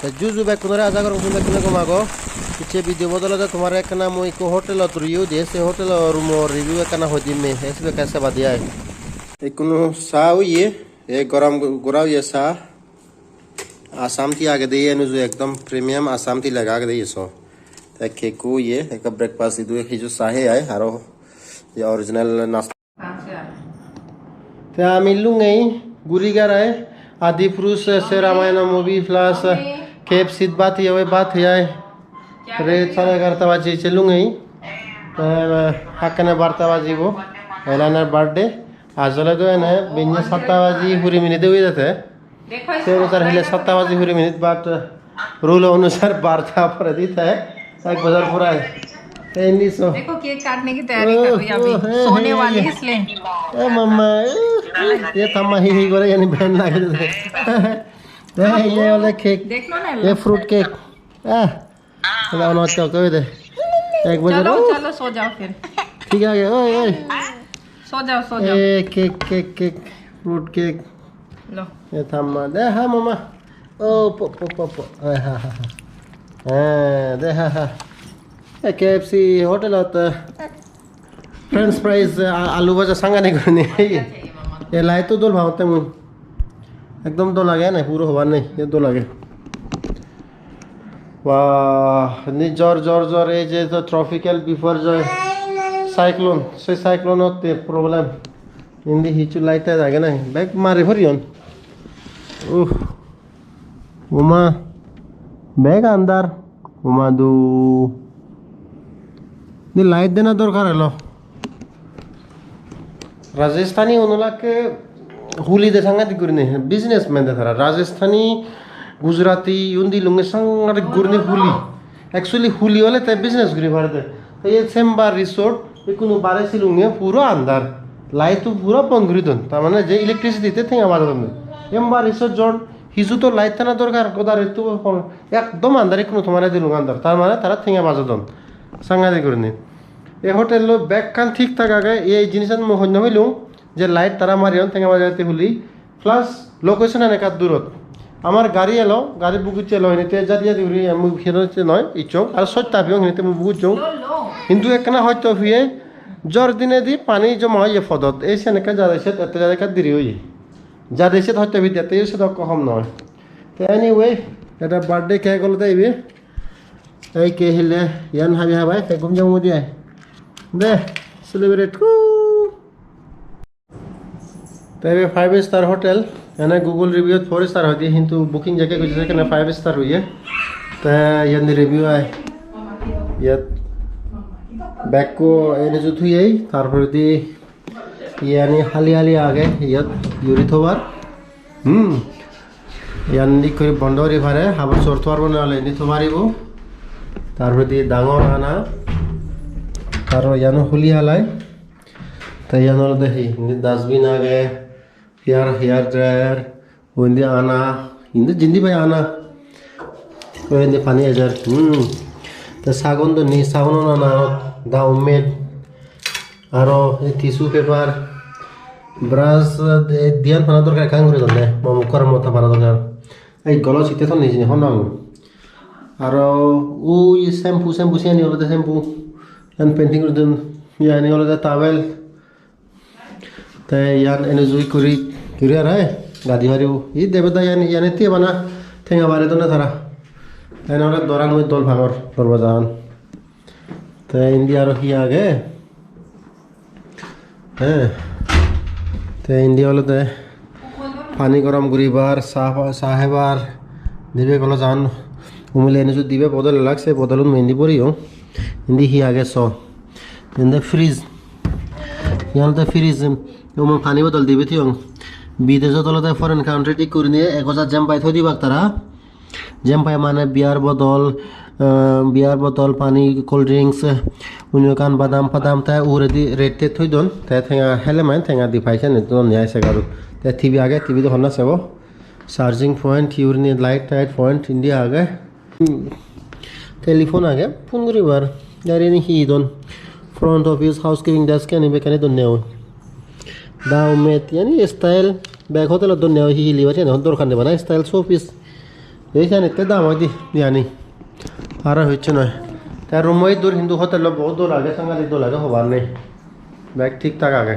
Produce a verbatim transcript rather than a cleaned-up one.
Te juju bekkunore, aja gorong tumi bekkune gom ago. Picche video bot olode tomare ekkana mui ikko hotelot review diye, se hotelo roomo review ekkana hoi dim me, te sibe ekka sebadi ai. Ikkunu sa oye, e gorom gora oye sa. Assam tea agede iyen uju, ekdom premium Assam tea lega agede iye so. Te cake o iye, ekka breakfast idu hiju sa he ai, aro ye original nasta. Te ami lungei guri garai Adi Purush, eh, se Ramayana movie plus, eh, K F C bhat ye, oi bhat ye ai. Re sare egarota baji se lungei. Te, eh, hakkene barta bajibo. Elana birthday. Ajole do ene binne satta baji huri minute oi jete. Se onusar hile satta baji huri minute, but, uh, rule onusar barta pore di te ek bojor purai. Te indi so. देखो, केक काटने की तैयारी कर रही है अभी। Oh, oh, hey, सोने hey, वाली hey. इसलिए। ए मम्मा, ए, ए, ये तम्मा ही ही करे यानी बहन लागे। ए, ये वाला केक। देख लो ना। ये फ्रूट केक। आ, Hala ono chok oi de. Ek bojor. चलो, oh, चलो, सो जाओ फिर। Thik age, oi, oi. सो जाओ, सो जाओ। ए, cake, cake, cake, fruit cake. लो। ए, thamma. De, ha, mama. Oh, po, po, po, po. Eh, ha, ha, ha. Eh, de, ha, ha. E, K F C hotelot, eh, French fries, a-, alu bhaja sangani gurinei. E light-o dol pagotte mui. Ekdom dol age, nei puro hobar nei, e dol age. Wah, ni jor, jor, jor, ei je to tropical biporjoy cyclone, se cyclone-otte problem. Indi hissu light-tait age nei, bek mari poriyon. Uh. Uma, bek andar. Uma du. Ni light dena dorkar elo. Rajasthani unulakke huli de sangadik gurinei, businessman de tara. Rajasthani, Gujarati, undi lunge sangadik gurinei huli. Actually, huli ole te business guri pare de. Te ye Chemba Resort, ikkunu bare silunge puro andar. Light-o puro bon guri don. Tar mane je electricity te tenga bajadon. Chemba Resort jon, hiju to light thana dorkar, goda retto hon. Ekdom andar, ikkunu tomare dilung andar. Tar mane tara tenga bajadon. Sangadik gurinei. E hotel-lo bekkan thik thak age, ei jinisan mui hoi no pelung, je light tara mariyon, tenga bajate huli. Plus, location-an ekka durot. Amar gari elo, gari book gocche elo, hinite jadi jadi guri ami hero hocche noi, icchong. Ar sotta piyong hinite mui book gocchong. Hintu ekkana hoito piye, jor dinedi pani joma oye podot. Ei siyan ekka jade set, ette jade ekka diri oye. Jade set hoito pide, ette set okko hom noi. Te anyway, eta birthday cake olode ibe. Ei ke hile, iyan habi habai, te gum jom udi ai. De, celebrate. Woo! Te ibe five star hotel, ene Google review-t four star hoide, hintu booking jekke gojje sekkene five star oye. Te iyeni review ai. Iyot bag-ko ene jut oyei, tar poredi iyani hali hali age, iyot yuri thobar. Hmm. Iyan ikkori bondo guri pare, habor sor thobar mone hole indi tho paribo. Tar poredi dangor ana, aro iyano huli halai. Te iyan olode hi, indi dustbin age, hair, hair dryer, undi ana, indi jindi pai ana. Te indi pani ejer. Hmm. Te sabon donni, sabon ana, Dove Med. Aro ei tissue paper, brush, eh, diyan pana dorkar ekkan guri donne, mo mukko aro mota pana dorkar. Ei golo sitte thon hijeni hobor nw pang. Aro ui shampoo, shampoo siyani olode shampoo. Iyan painting guri don, iyani olode towel. Te iyan ene jui guri, guri aro, eh, gadi paribo. Ei debe da iyani, iyani tiye bana tenga bare donne tara. Ene olode doran mui dol pangor, dorbajan. Te indi aro hi age? He. Te indi olode pani gorom guribar, sa, sa hebar, dibe golo jan. Umile eni sot dibe bodol elak, se bodolun mui indi boriyong. Indi hi age so? Indi fridge. Iyan olode fridge. Umo pani bodol dibe toyong. Bidejot olode foreign country thik gurinei ek hajar jempai thoi dibak tara. Jempai mane beer bodol, eh, beer bodol, pani, cold drinks, eh, unni ekkan badam padam te uguredi rate tet thoi don, te tenga hele mane tenga di paisa ni don ai segaru. Te T V age, T V do honna sebo. Charging point, urinary light tight point indi age. Hmm. Telephone age, phone guribar. Te iyeni hi don? Front office, housekeeping desk ani bekkani donne oi. Dove Med, iyeni style, bek hotelot donne oi, hi hi libar siyani hon dorkar nei bana, style showpiece. Ei siyani te dam oide iyani. Aro hissu noi. Te room-o idur hintu hotel-o bahut dol age, sangadik dol age, hobar nei. Bek thik thak age.